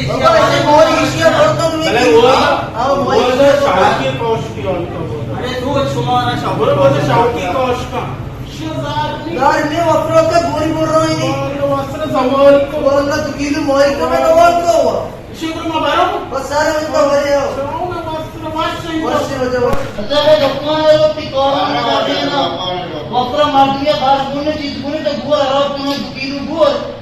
ایشی بابا، ایشی موری ایشی برتم نہیں بلے کی۔ وہ ہاں، وہ موری وہ ایشی۔ شاوکی کوش کی اور تو۔ ارے تو شمارا شاوکی برو، وہ کوش۔ شاوکی کوش کا۔ دار میں وفرا کا گوری بول رہا ہوں نہیں۔ اور وفرا زمانی کو۔ واللہ تو کیلو موری کا میں نوال کو ہوا۔ شکر ما برو۔ بس سارا من تو بھرے ہو۔ شاونا وفرا وش ہے۔ وش ہے، وجہ وش۔ اچھا، میں دکان ہے، وہ تی کارا میں دینا۔ وفرا مار دیا، باش بولنے چیز بولنے تو گور ہراب تمہیں کیلو گور۔